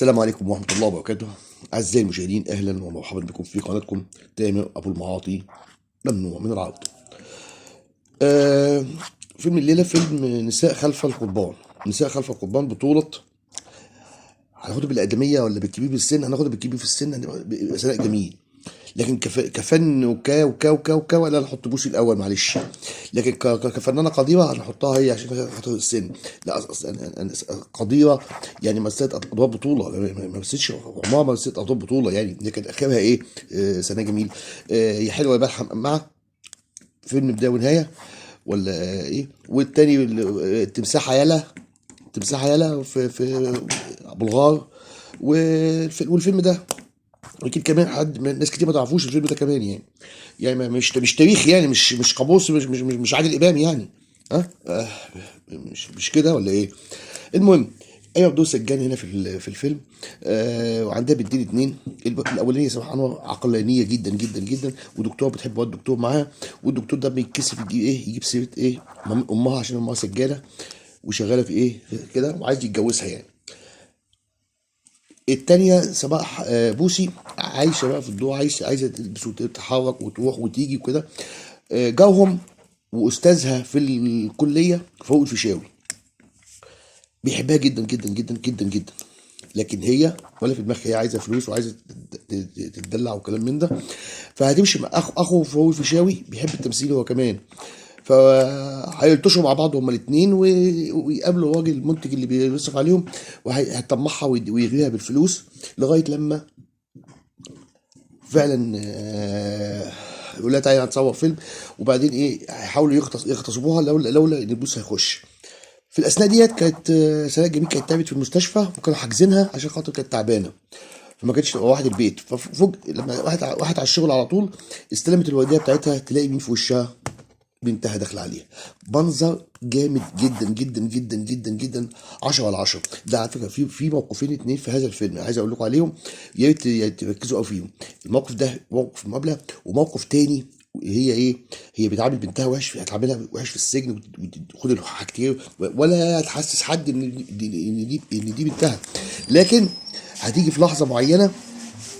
السلام عليكم ورحمة الله وبركاته. أعزائي المشاهدين، أهلا ومرحبا بكم في قناتكم تامر أبو المعاطي، ممنوع من العرض. فيلم الليلة فيلم نساء خلف القضبان. نساء خلف القضبان بطولة، هناخده بالأقدمية ولا بالكبير بالسن؟ هناخده بالكبير في السن، هنبقى سناء جميل. لكن كفن وكا وكا وكا وكا، ولا نحط بوسي الاول معلش. لكن كفنانه قديره هنحطها هي عشان خاطر السن. لا، قديره يعني مثلت ادوار بطوله، ما مثلتش عمرها ما مثلت ادوار بطوله يعني. لكن اخرها ايه؟ سناء جميل. يا حلوة يا بلحم مع فيلم بداية ونهاية ولا ايه؟ والتاني التمساحه يالا، تمساحه يالا في ابو الغار. والفيلم ده اكيد كمان حد من ناس كتير ما تعرفوش الفيلم ده كمان يعني. يعني مش تاريخ يعني، مش قاموس، مش عادل امام يعني. ها مش كده ولا ايه؟ المهم ايوه، بدور سجان هنا في الفيلم. وعندها بنتين اتنين. الاولانية سبحان الله عقلانية جدا جدا جدا، ودكتوره بتحب واد دكتور معاها، والدكتور ده بيتكسف يجيب ايه، يجيب سيره ايه امها، عشان امها سجانه وشغالة في ايه كده، وعايز يتجوزها يعني. التانية صباح بوسي عايشة بقى في الضوء، عايزة تلبس وتتحرك وتروح وتيجي وكده. جارهم وأستاذها في الكلية فاروق الفيشاوي بيحبها جدا جدا جدا جدا جدا، لكن هي ولا في دماغها، هي عايزة فلوس وعايزة تتدلع وكلام من ده. فهتمشي مع أخو فاروق الفيشاوي بيحب التمثيل هو كمان، فهيلطشوا مع بعض هما الاثنين ويقابلوا الراجل المنتج اللي بيصرف عليهم، وهيطمعها ويغريها بالفلوس، لغاية لما فعلا يقول لها تعالي هنصور فيلم. وبعدين ايه، هيحاولوا يغتصبوها لولا ان البوليس هيخش. في الاثناء ديت كانت سناء جميل كانت تعبت في المستشفى، وكانوا حاجزينها عشان خاطر كانت تعبانة، فما كانتش تبقى واحد البيت. ففوق لما واحد على الشغل على طول استلمت الوردية بتاعتها، تلاقي مين في وشها؟ بنتها داخله عليها. منظر جامد جدا جدا جدا جدا جدا، 10 على 10. ده على فكرة في موقفين اتنين في هذا الفيلم عايز اقول لكم عليهم، يا ريت تركزوا قوي فيهم. الموقف ده موقف المقابله، وموقف تاني هي ايه، هي بتعامل بنتها وحش، هتعاملها وحش في السجن وتاخد الحاجتين ولا تحسس حد ان دي بنتها. لكن هتيجي في لحظة معينة،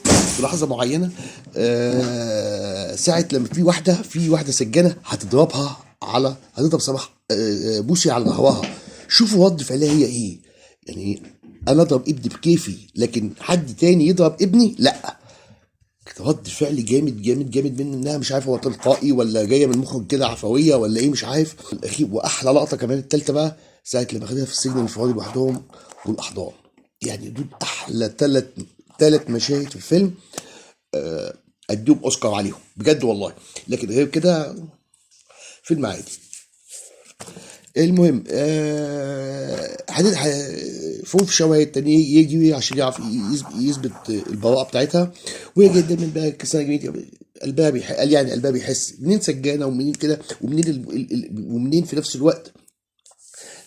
في لحظة معينة ساعة لما في واحدة سجانه هتضربها على، هتضرب صباح بوسي على ظهرها. شوفوا رد فعلها هي ايه. يعني انا اضرب ابني بكيفي، لكن حد تاني يضرب ابني لا. رد فعل جامد جامد جامد منها، مش عارف هو تلقائي ولا جاية من المخرج كده عفوية ولا ايه مش عارف. الاخير واحلى لقطة كمان التالتة بقى، ساعة لما خدها في السجن الانفرادي لوحدهم والاحضان. يعني دول احلى ثلاث مشاهد في الفيلم، اديهم اوسكار عليهم بجد والله. لكن غير كده فيلم عادي. المهم فوق في شواهد تاني يجي عشان يعرف يثبت البراءة بتاعتها، وهي جدا من بقى سنة جميلة قلبها قال يعني قلبها بيحس منين سجانة ومنين كده ومنين ومنين في نفس الوقت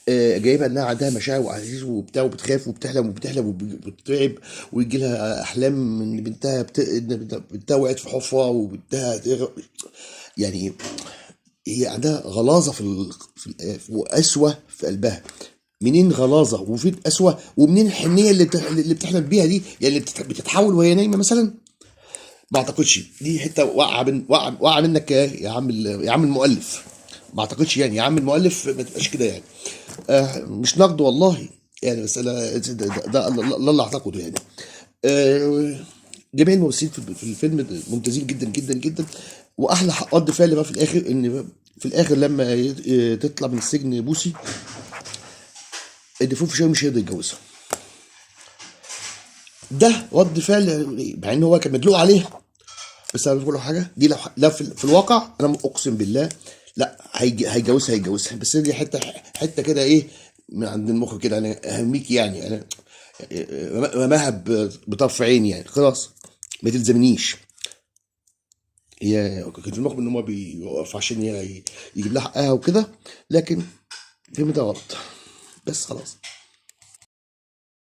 جايبها انها عندها مشاعر واحاسيس وبتاع، وبتخاف وبتحلم وبتحلم وبتتعب، ويجي لها احلام ان ان بنتها وقعت في حفره وبنتها يعني هي عندها غلاظه وقسوه في قلبها. منين غلاظه وفين قسوة ومنين الحنيه اللي بتحلم بيها دي؟ يعني اللي بتتحول وهي نايمة مثلا؟ ما اعتقدش. دي حتة واقعه من واقعه واقعه منك يا عم المؤلف. ما اعتقدش يعني يا عم المؤلف ما تبقاش كده يعني. مش نقد والله يعني، بس انا ده اللي اعتقده يعني. جميع الممثلين في الفيلم ممتازين جدا جدا جدا. واحلى رد فعل بقى في الاخر، ان في الاخر لما تطلع من السجن بوسي، ان فوق فيشاوي مش هيقدر يتجوزها. ده رد فعل مع ان هو كان مدلوق عليها. بس انا بقول حاجة دي لو لا في الواقع انا اقسم بالله لا هيجوزها هيجوزها. بس دي حتة كده ايه من عند المخ كده، انا اهميك يعني، انا رماها بطرف عيني يعني، خلاص ما تلزمنيش. هي كان في المخ ان هو بيوقف عشان يجيب لها حقها وكده، لكن الفيلم ده غلط بس خلاص.